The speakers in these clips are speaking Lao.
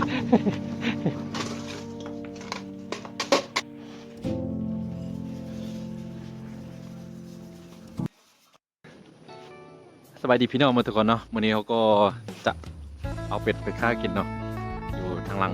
ສະບາຍດີພີ່ນ້ອງໝົດທຸກຄົນເນາະ, ມື້ນີ້ເຮົາກໍຈະເອົາເປັດໄປຂ້າກິນເນາະ ຢູ່ທາງຫຼັງ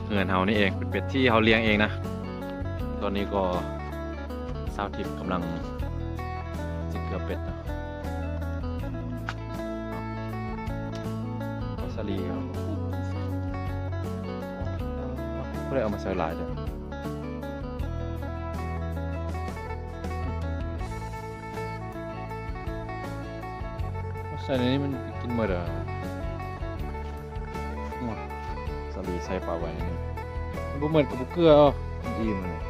ເຮືອນເຮົານີ້ເອງ. ເປັນເປັດທີ່ເຮົາລ້ຽງເອງນະ. ຕອນນີ້ກໍສາວທິບກຳລັງຊິເກືອເປັດເນາະ. ເອົາສາລີເນາະ. ຜູ້ໃດເອົາມາໃສ່ຫຼາຍແທ້? ໃສ່ໃນນີ້ມັນກິນໝົດເດີ. ສາລີໃສ່ປາໄວ້ໃນນີ້ ມັນບໍ່ໝົດກໍບໍ່ເກືອເອົາ ມັນອີ່ມແລ້ວ.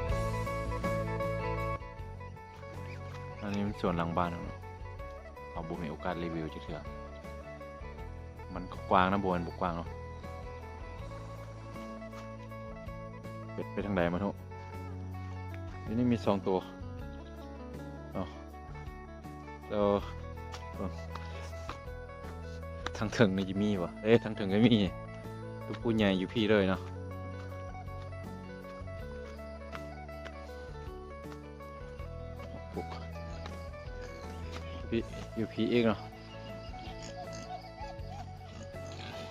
ອັນນີ້ມັນສວນຫຼັງບ້ານເຮົາເນາະ, ເຮົາບໍ່ມີໂອກາດຣີວິວຈັກເທື່ອ. ມັນກໍກວ້າງນະ, ບໍ່ແມ່ນບໍ່ກວ້າງເນາະ. ເປັດໄປທາງໃດມັນຮູ້? ຢູ່ນີ້ມີສອງໂຕ. ເອົາ ແລ້ວທາງເທິງນີ້ຈະມີບໍ່? ເອີ ທາງເທິງກໍມີ. ຕົວຜູ້ໃຫຍ່ຢູ່ພີ້ເລີຍເນາະ. ຢູ່ພີ້ ຢູ່ພີ້ອີກເນາະ.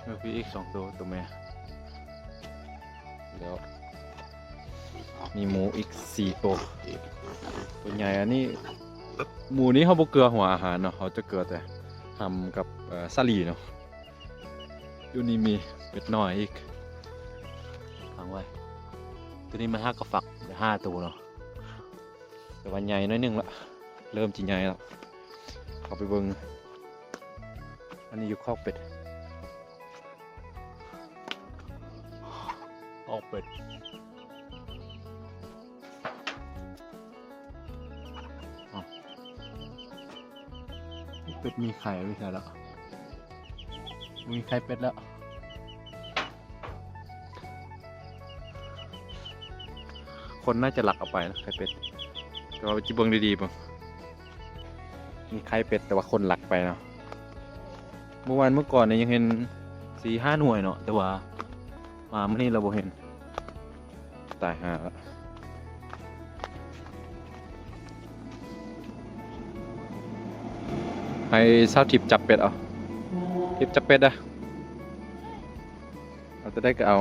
ເອີ ມີອີກສອງໂຕ ໂຕແມ່. ແລ້ວມີໝູອີກສີ່ໂຕ ໂຕໃຫຍ່. ອັນນີ້ ໝູນີ້ເຮົາບໍ່ເກືອຫົວອາຫານເນາະ, ເຮົາຈະເກືອແຕ່ຮຳກັບ ເອີ ສາລີເນາະ. ຢູ່ນີ້ມີເປັດນ້ອຍອີກ ຝັງໄວ້. ໂຕນີ້ມັນຫາກະຟັກໄດ້ຫ້າໂຕເນາະ. ແຕ່ວ່າໃຫຍ່ໜ້ອຍໜຶ່ງລະ ເລີ່ມຈະໃຫຍ່ລະ. ເຂົ້າໄປເບິ່ງ. ອັນນີ້ຢູ່ຄອກເປັດ ຄອກເປັດ. ອ້າວ ເປັດມີໄຂ່ໄປໃສລະ? ບໍ່ມີໄຂ່ເປັດແລ້ວ. ຄົນໜ້າຈະລັກເອົາໄປນະ ໄຂ່ເປັດ. ແຕ່ວ່າຊິເບິ່ງດີໆເບິ່ງ ມີໄຂ່ເປັດ ແຕ່ວ່າຄົນລັກໄປເນາະ. ເມື່ອວານເມື່ອກ່ອນນີ້ຍັງເຫັນສີ່ຫ້າໜ່ວຍເນາະ, ແຕ່ວ່າມາມື້ນີ້ລະບໍ່ເຫັນ. ຕາຍຫ່າລະ. ໃຫ້ສາວທິບຈັບເປັດເອົາ. ທິບຈັບເປັດເດີ້. ເອົາຕົວໃດກໍເອົາ.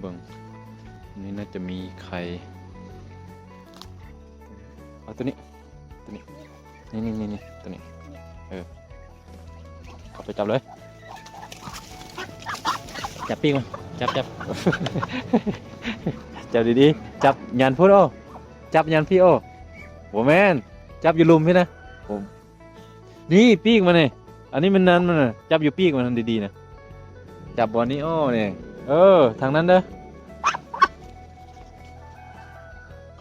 ເບິ່ງ ນີ້ໜ້າຈະມີໄຂ່. ເອົາຕົວນີ້ ຕົວນີ້ ນີ້ໆໆ ຕົວນີ້. ເອີ ເອົາໄປຈັບເລີຍ. ຈັບປີກມັນ ຈັບ ຈັບ ຈັບດີໆ. ຈັບຫຍັນພຸ້ນ. ໂອ້ ຈັບຫຍັນພີ້. ໂອ້ ບໍ່ແມ່ນ ຈັບຢູ່ລຸ່ມພີ້ນະ. ໂອ້ ນີ້ປີກມັນນີ້. ອັນນີ້ມັນນັ້ນມັນນະ. ຈັບຢູ່ປີກມັນນັ້ນດີໆນະ. ຈັບບ່ອນນີ້. ໂອ້ ນີ້ ເອີ ທາງນັ້ນເດີ້.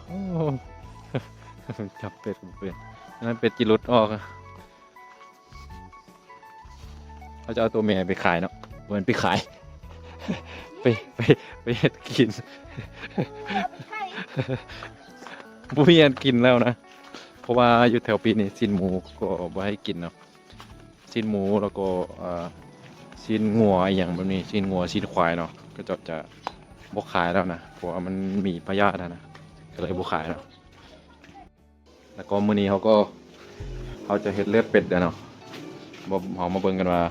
ໂອ້ ຈັບເປັດບໍ່ເປັນ. ອັນນັ້ນເປັດຈິຫຼຸດອອກ. ເຂົາຈະເອົາຕົວແມ່ໄປຂາຍເນາະ. ບໍ່ແມ່ນໄປຂາຍ ໄປ ໄປ ໄປເຮັດກິນ. ບໍ່ມີອັນກິນແລ້ວນະ. ເພາະວ່າຢູ່ແຖວປີນີ້ຊີ້ນໝູກໍບໍ່ໃຫ້ກິນເນາະ. ຊີ້ນໝູ ແລ້ວກໍ ເອີ ຊີ້ນງົວອີ່ຫຍັງແບບນີ້, ຊີ້ນງົວ ຊີ້ນຄວາຍເນາະ, ເຂົາເຈົ້າຈະບໍ່ຂາຍແລ້ວນະ ເພາະວ່າມັນມີພະຍາດຫັ້ນນະ, ກໍເລີຍບໍ່ຂາຍເນາະ. ແລ້ວກໍມື້ນີ້ເຮົາກໍ ເຮົາຈະເຮັດເລືອດເປັດແລ້ວເນາະ. ເຮົາມາເບິ່ງກັນວ່າ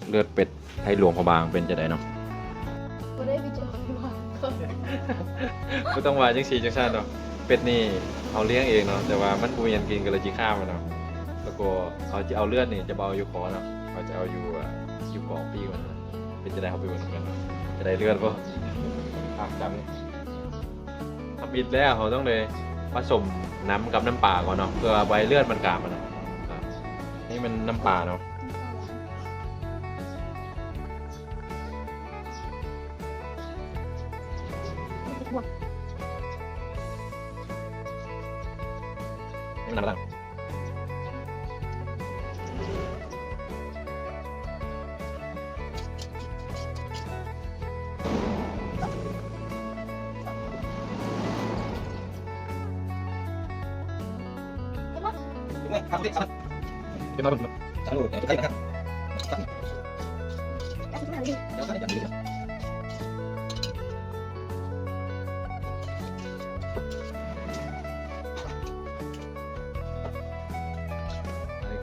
ເລືອດເປັດໄທຫຼວງພະບາງເປັນຈັ່ງໃດເນາະ. ບໍ່ໄດ້ໄປເຈີໃຜວ່າ ບໍ່ຕ້ອງວ່າຈັ່ງຊີ້ຈັ່ງຊັ້ນເນາະ. ເປັດນີ້ເຮົາລ້ຽງເອງເນາະ, ແຕ່ວ່າມັນບໍ່ມີຫຍັງກິນ ກໍເລີຍຊິຂ້າມັນເນາະ. ແລ້ວກໍເຮົາຈະເອົາເລືອດນີ້ ຈະບໍ່ເອົາຢູ່ຄໍເນາະ, ເຮົາຈະເອົາຢູ່ ອ່າ ຢູ່ກອງປີກມັນ. ເປັນຈັ່ງໃດ ເຮົາໄປເບິ່ງນຳກັນເນາະ. ຈະໄດ້ເລືອດບໍ່? ອາ ຈັບນີ້. ທຳອິດແລ້ວເຮົາຕ້ອງໄດ້ປະສົມນ້ຳກັບນ້ຳປາກ່ອນເນາະ ເພື່ອບໍ່ໃຫ້ເລືອດມັນກາມເນາະ. ອ່າ ນີ້ແມ່ນນ້ຳປາເນາະ. ນີ້ມັນນ້ຳປາ. ເປັນມາເບິ່ງ ເປັນມາເບິ່ງ. ອັນນີ້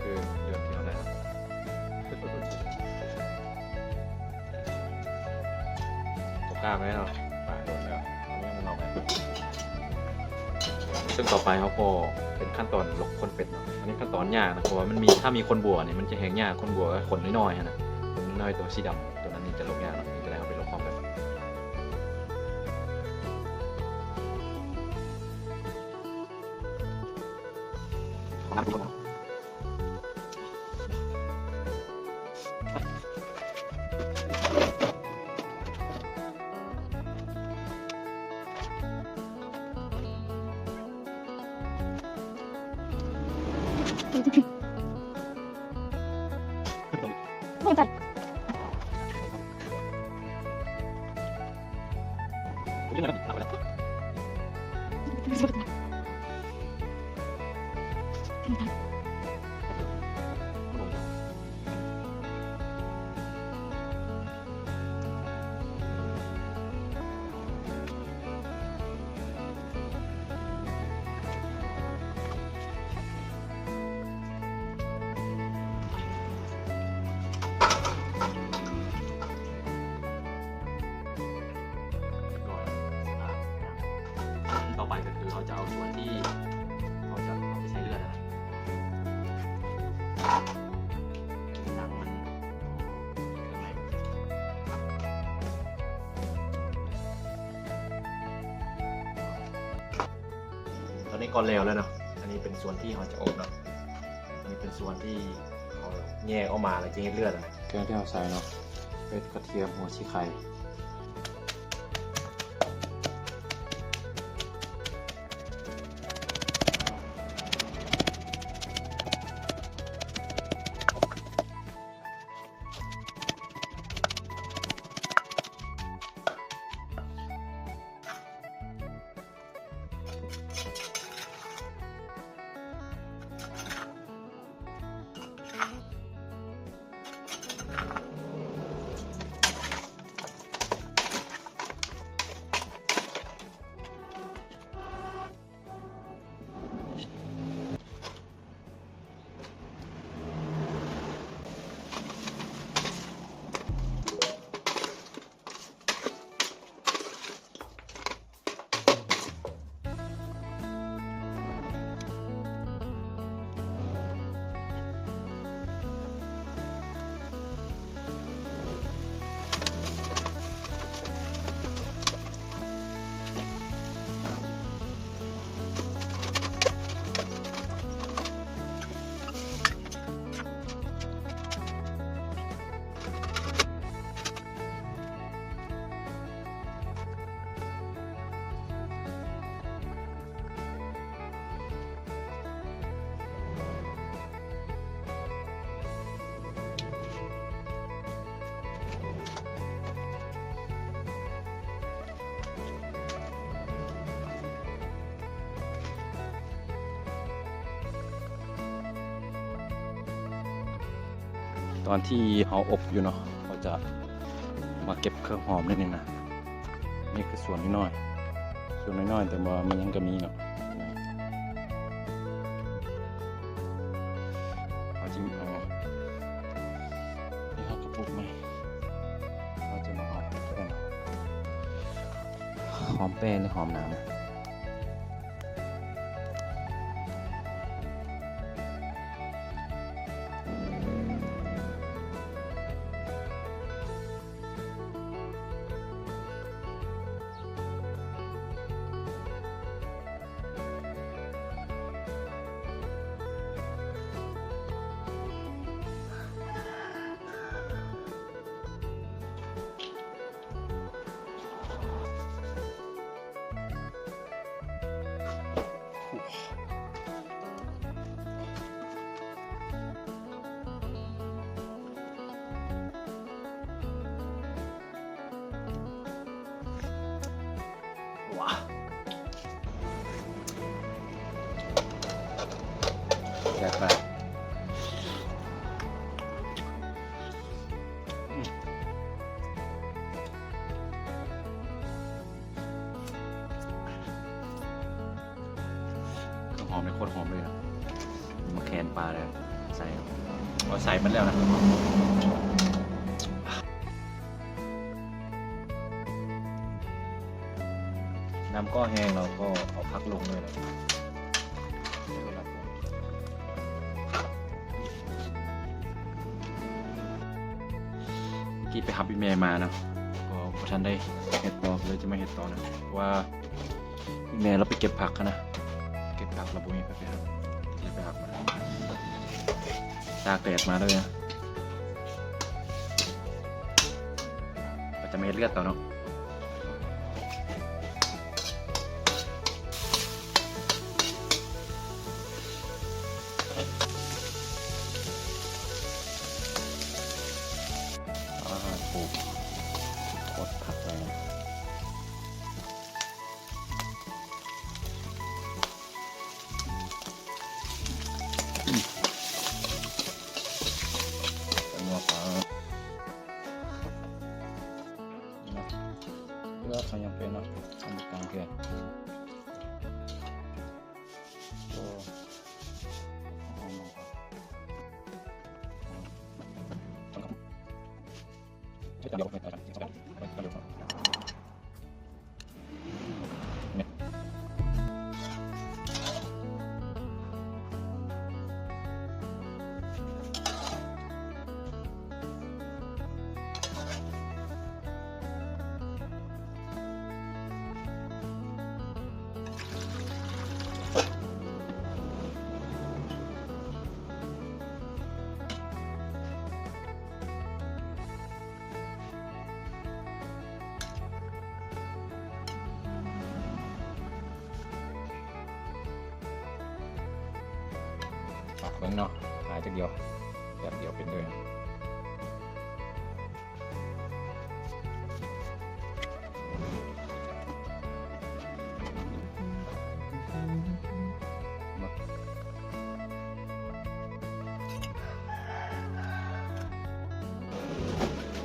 ຄືເລື່ອງທີ່ເຮົາໄດ້ ບໍ່ກ້າໄປເນາະ ປາໂດນແລ້ວ ເອົາມັນອອກໄປ. ເຊິ່ງຕໍ່ໄປເຮົາກໍເປັນຂັ້ນຕອນລົກຂົນເປັດເນາະ. ອັນນີ້ຂັ້ນຕອນຍາກນະ ເພາະວ່າມັນມີ ຖ້າມີຂົນບົວນີ້ ມັນຈະແຮ່ງຍາກ, ຂົນບົວກັບຂົນນ້ອຍໆຫັ້ນນະ, ຂົນນ້ອຍໆ ຕົວສີດຳ ຕົວນັ້ນນີ້ຈະລົກຍາກເນາະ. ເປັນຈັ່ງໃດ ເຮົາໄປລົກພ້ອມກັນ. ຮຽບຮ້ອຍ ສະອາດ. ອັນຕໍ່ໄປກໍຄືເຮົາຈະເອົາສ່ວນທີ່ເຮົາຈະເອົາໄປໃສ່ເລືອດນະ ໜັງມັນ ເຄື່ອງໃນ. ຕອນນີ້ກໍແລ້ວແລ້ວເນາະ. ອັນນີ້ເປັນສ່ວນທີ່ເຮົາຈະອົບເນາະ. ອັນນີ້ເປັນສ່ວນທີ່ເຮົາແຍກອອກມາ ແລ້ວຈະເຮັດເລືອດນະ. ເຄື່ອງທີ່ເຮົາໃສ່ເນາະ ເປັດ ກະທຽມ ຫົວສີໄຄ. ຕອນທີ່ເຮົາອົບຢູ່ເນາະ ເຮົາຈະມາເກັບເຄື່ອງຫອມນິດໜຶ່ງນະ. ນີ້ຄືສວນນ້ອຍໆ ສວນນ້ອຍໆ ແຕ່ວ່າມັນຍັງກະມີເນາະ. ເຮົາຈະເອົາ ນີ້ເຮົາກະປຸກໃໝ່ ເຮົາຈະມາຫອມແປ້ງ ຫອມແປ້ງ ຫຼື ຫອມໜາງ. ວ້າ ແຊບຫຼາຍ. ອມເລີຍ ໂຄດຫອມເລີຍນະ. ມາແຄນປາແລ້ວ ໃສ່ ເອົາໃສ່ໝົດແລ້ວນະ. ນ້ຳກໍແຫ້ງແລ້ວ ກໍເອົາຜັກລົງເລີຍນະ. ກີ້ໄປຮັບອີ່ແມ່ມານະ ກໍບໍ່ທັນໄດ້ເຮັດຕໍ່ ເລີຍຈະມາເຮັດຕໍ່ນະ ເພາະວ່າ ແມ່ລາວໄປເກັບຜັກຫັ້ນນະ ເກັບຜັກແລ້ວບໍ່ມີໃຜໄປຮັບ ເລີຍໄປຮັບມາ ຕາກແດດມາເລີຍນະ. ກໍຈະມາເຮັດເລືອດຕໍ່ເນາະ. ອາ ໂອ້ ໂຄດຄັກເລີຍນະ. ເລືອດເຮົາຍັງເປັນເນາະ ຍັງບໍ່ກາງເທື່ອ. ປັກເບິ່ງເນາະ ຫາຈັກດຽວ ແບບດຽວເປັນເລີຍ.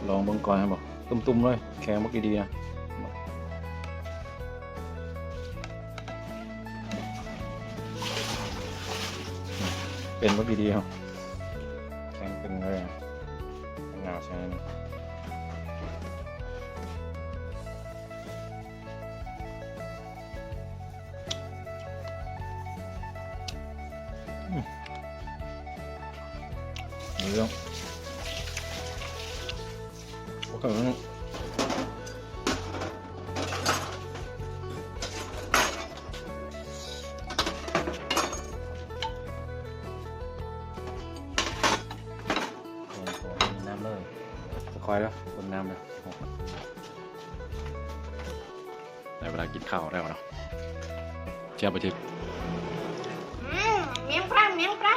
ລອງເບິ່ງກ່ອນ ເຫັນບໍ່? ຕຸ້ມໆເລີຍ ແຂງບັກອີ່ດີນະ. ເປັນບັກອີ່ດີເຮົາ ແຂງຕຶງເລີຍ ຫາວໃສ່. ອືມ ເລື່ອງ ໂອເຄ ຄົນ ຄົນນ້ຳເລີຍ ຄ່ອຍໆເດີ້ ຄົນນ້ຳເດີ້. ໄດ້ເວລາກິນເຂົ້າແລ້ວເນາະ ແຊບບໍ່ຈິດ? ອືມ ມ້ຽງປາ ມ້ຽງປາ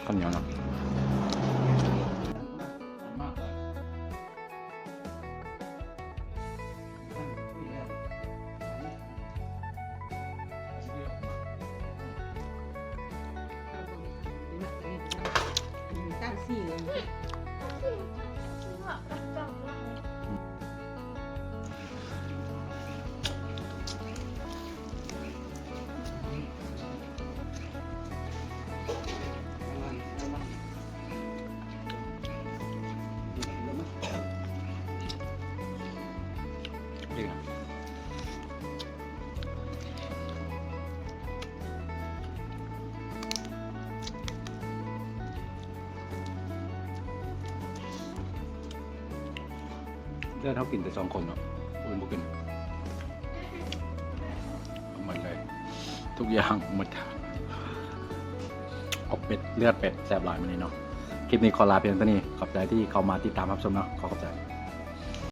ເຂົ້າໜຽວເນາະ. ເລືອດເຮົາກິນແຕ່ສອງຄົນເນາະ ຜູ້ອື່ນບໍ່ກິນ. ເອົາໝົດເລີຍ ທຸກຢ່າງໝົດ. ອົບເປັດ ເລືອດເປັດ ແຊບຫຼາຍມື້ນີ້ເນາະ. ຄລິບນີ້ຂໍລາພຽງເທົ່ານີ້ ຂອບໃຈທີ່ເຂົ້າມາຕິດຕາມຮັບຊົມເນາະ ຂໍຂອບໃຈ.